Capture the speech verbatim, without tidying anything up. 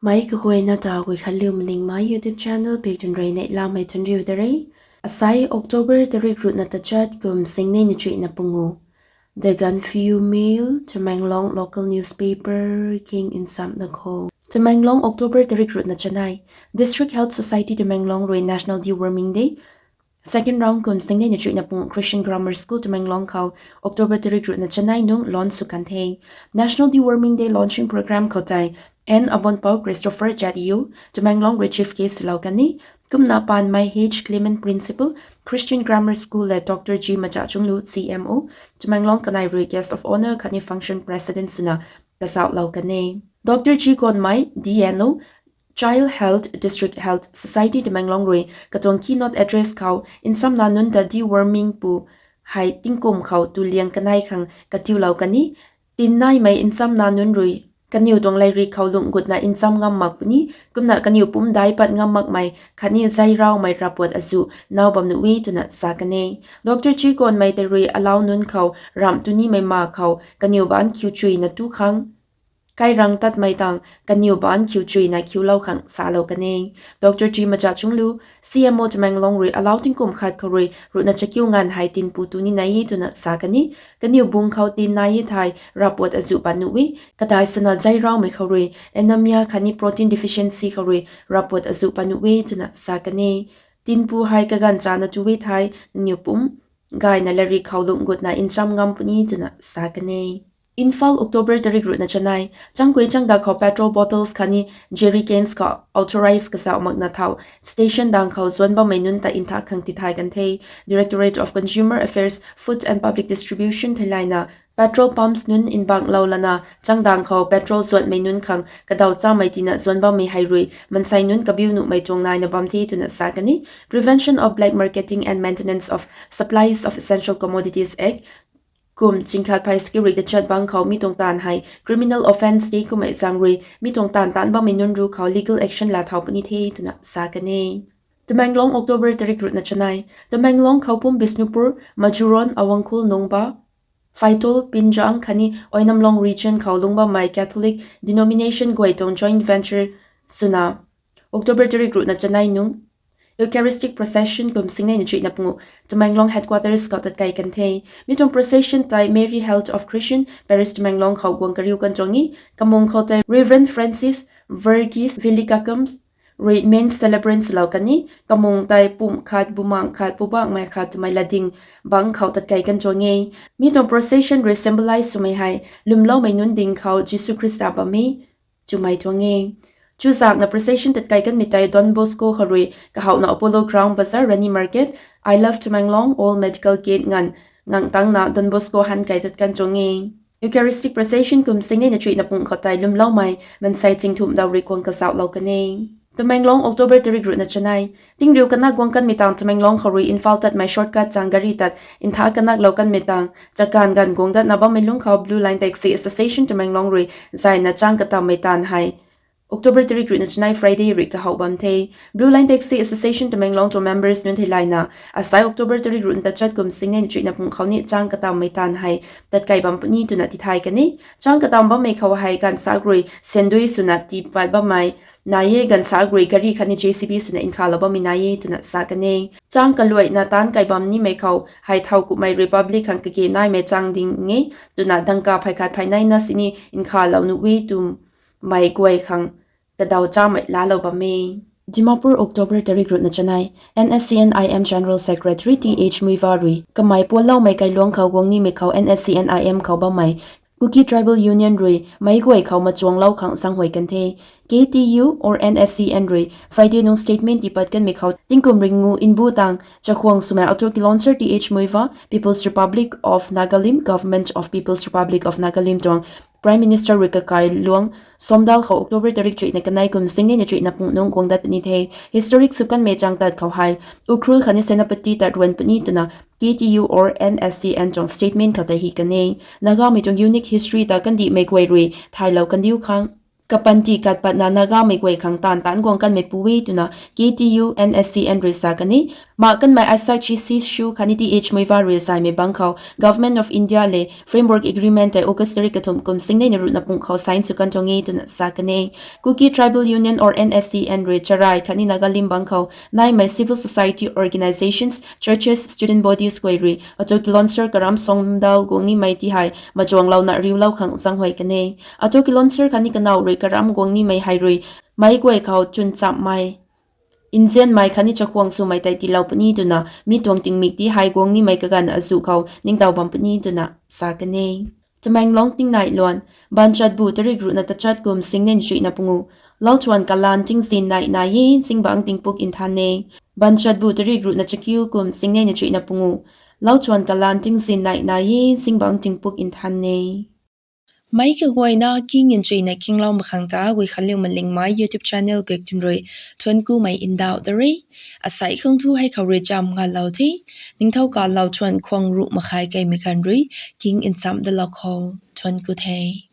Mei kaguayna ta Guikhanliu Malingmei YouTube channel pei tun rui neihlamei thunriu da re. Asai October tarik ruhna tachat kum singnei na chuihna pungu. The Gaanphiu Mail, Tamenglong local newspaper king nsamna khou. Tamenglong, October tarik ruhna chanei. District Health Society Tamenglong rui National Deworming Day, second round kum singnei na chuihna pungu Christian Grammar School Tamenglong khou October tarik ruhna chanei nung launch sw kan the. National Deworming Day launching program khou tei N Abonpou Christopher Jatiyo, Tamenglong rui chief guest swlou kan e. Kumna Panmei H Clement, Principal, Christian Grammar School le Doctor G Machachunglu, C M O, Tamenglong kanei rui guest of honour khatni function president swna kazauhlou kan e. Doctor G Konmei, D N O, Child Health, District Health Society Tamenglong rui katuang keynote address khou nsamna nunc ta deworming pu hei tingkum khou tu liang kanei khang katiulou kan e. Tinnaimei nsamna nunc rui kaniw tuang leiri khou lungh gutna nsam ngam mak puni, kumna kaniw pumcdai pat ngam makmei khatni zeiraumei ravpuat azuh nau bam nuh e twna sa kan e. Doctor G Konmei tei rui alau nunc khou ramh tunimei ma khou kaniw baanc khiuchuina tu khang kairang tatmei tang kaniw baanc khiuchuina khiulou khang salou kan e. Doctor G Machachunglu, C M O Tamenglong rui alau tingkum khat khou rui ruhna chakiu nganv hei tinpu tu ni nai e twna sa kan e. Kaniw bung khou tin nai e thei ravpuat azuh pat nuh e. Kadai swna zeiraumei khou rui anemia khatni protein deficiency khou rui ravpuat azuh pat nuh e twna sa kan e. Tinpu hei kaganv chana tu e thei nangniw pum gayna leiri khou lungh gutna nsam ngam puni twna sa kan e. Imphal, October tarik ruhna chanei. Changkui changda khou petrol bottles khatni jerry cans khou authorized kazauh makna thau station dang khou zuanc bammei nunc ta ntha khang tithay kan the. Directorate of Consumer Affairs, Food and Public Distribution theilayna petrol pumps nunc nbanglou lana changdang khou petrol zuanhmei nunc khang kadaw chamei tina zuanc bammei hei rui mansei nunc kabiu nuhmei tuang naina bam the twna sa kan e. Prevention of Black Marketing and Maintenance of Supplies of Essential Commodities Act kum chingkhat phey saki rui kachat bang khou mi tuang taanv hei criminal offence de kummei zaeng rui mi tuang taanv taanc bammei nunc ru khou legal action laa thau puni the twna sa kan e. Tamenglong, October tarik ruhna chanei. Tamenglong khou pum Bishnupur, Majuron, Awangkhul, Nungba, Phaitol, Pinjang khatni Oinamlong region khou lungc bammei Catholic denomination guay tuang joint venture swna October tarik ruhna chanei nung Eucharistic procession kum singnei na chuihna pungu Tamenglong headquarters khou tatkei kan the. Mi tuang procession tei Mary Health of Christian Parish Tamenglong khou guang kariu kan tuang e. Kamung khou tei Reverend Francis Verghese Villikakam rui main celebrant swlou kan e. Kamung tei pumh khat, bumaengh khat, poubauhmei khat twmei latdyng bangc khou tatkei kan tuang e. Mi tuang procession rui symbolize swmei hei lwmloumei nunc ding khou Jisu Khrista bam e twmei tuang e. Chuzaenghna procession tatkei kanmei tei Don Bosco khou rui kahowhna Apollo Ground, Bazar, Rani Market, I Love Tamenglong, Old Medical Gate nganv ngang tangna Don Bosco han kei tat kan tuang e. Eucharistic procession kum singnei na chuihna pung khou tei lwmloumei mansei chingthumh daw rui kuang kazauhlou kan e. Tamenglong, October tarik ruhna chanei. Tingriu kanak guang kanmei tang Tamenglong khou rui Imphal tatmei shortcut chang gari tat ntha kanaklou kanmei tang chakanv ganv guang datna bammei lungc khou Blue Line Taxi Association Tamenglong rui zayna chang katammei taanv hei October tarik ruhna chanei Friday rui kahowh bam the. Blue Line Taxi Association Tamenglong tuang members nunc theilayna asai October tarik ruhna tachat kum singnei na chuihna pung khou ni chang katammei taanv hei tatkei bam puni twna tithay kan e. Chang katam bammei khou hei ganvsaekc rui syndui swna tii pat bammei nai e, ganvsaekc rui gari khatni J C B swna nkhavlou bammei nai e twna sa kan e. Chang kaluaina taanc kai bam nimei khou hei thow kumhmei Republic khang kage naimei chang ding e twna dangka phey khat phey neina sini nkhavlou nuh e twmei guay khang kadaw chamei laalou bam e. Dimapur, October tarik ruhna chanei. N S C N I M General Secretary T H Muivah rui kamei pualloumei kailuang khou guang nimei khou N S C N I M khou bammei Kuki Tribal Union rui meic guay khou machuanglou khang zaenghuay kan the. K T U or N S C N rui Friday nung statement tiipat kanmei khou tingkum ringngu mbu tang chakhwang swmei Ato Kilonser T H Muivah, People's Republic of Nagalim, Government of People's Republic of Nagalim tuang Prime Minister rui kakai luang somdal khou October tarik chuihna kanei kum singnei na chuihna pung nung guang dat puni the. Historic sw kanmei chang tat khou hei Ukhrul khatni Senapati tat ruan puni twna K T U or N S C N tuang statement khou tei hi kan e. Nagamei tuang unique history ta kandihmei guay rui thaylou kandiu khang kapanty kat patna Nagamei guay khang taanv taanc guang kanmei pu e twna K T U N S C N rui sa kan e. Mak kanmei Isaac G C Shu khatni T H Muivah rui zaymei bangc khou Government of India le Framework Agreement tei August tarik kathumh kum singnei na ruhna pung khou sign sw kan tuang e twna sa kan e. Kuki Tribal Union or N S C N rui Charai khatni Nagalim bangc khou naimei civil society organisations, churches, student bodies guay rui Ato Kilonser karam songdal guang nimei ti hei machuanglouna riulou khang zaenghuay kan e. Ato Kilonser khatni kanow rui karam guang nimei hei rui meic guay khou chwn chamhmei, nzianmei khatni chakhwang swmei tei tiilou puni twna mi tuang tingmik ti hei guang nimei kaganv azuh khou ningtow bam puni twna sa kan e. Tamenglong tingnai luan. Banchatbu tarik ruhna tachat kum singnei na chuihna pungu. Lauthuan kalan tingzin nai nai e, zingbangc tingpuk nthan e. Banchatbu tarik ruhna chakiu kum singnei na chuihna pungu. Lauthuan kalan tingzin nai nai e, zingbangc tingpuk nthan e. Meic kaguayna king nchuina kinglou mak khang ta Guikhanliu Malingmei YouTube channel bak tun rui thuanc kumei ndauh da re. Asei khang thu hei khou rui cham ngalou the. Ningthau kalou thuan khwang ruh makhai kaimei khan rui king nchamh dalou khou thuanc ku the.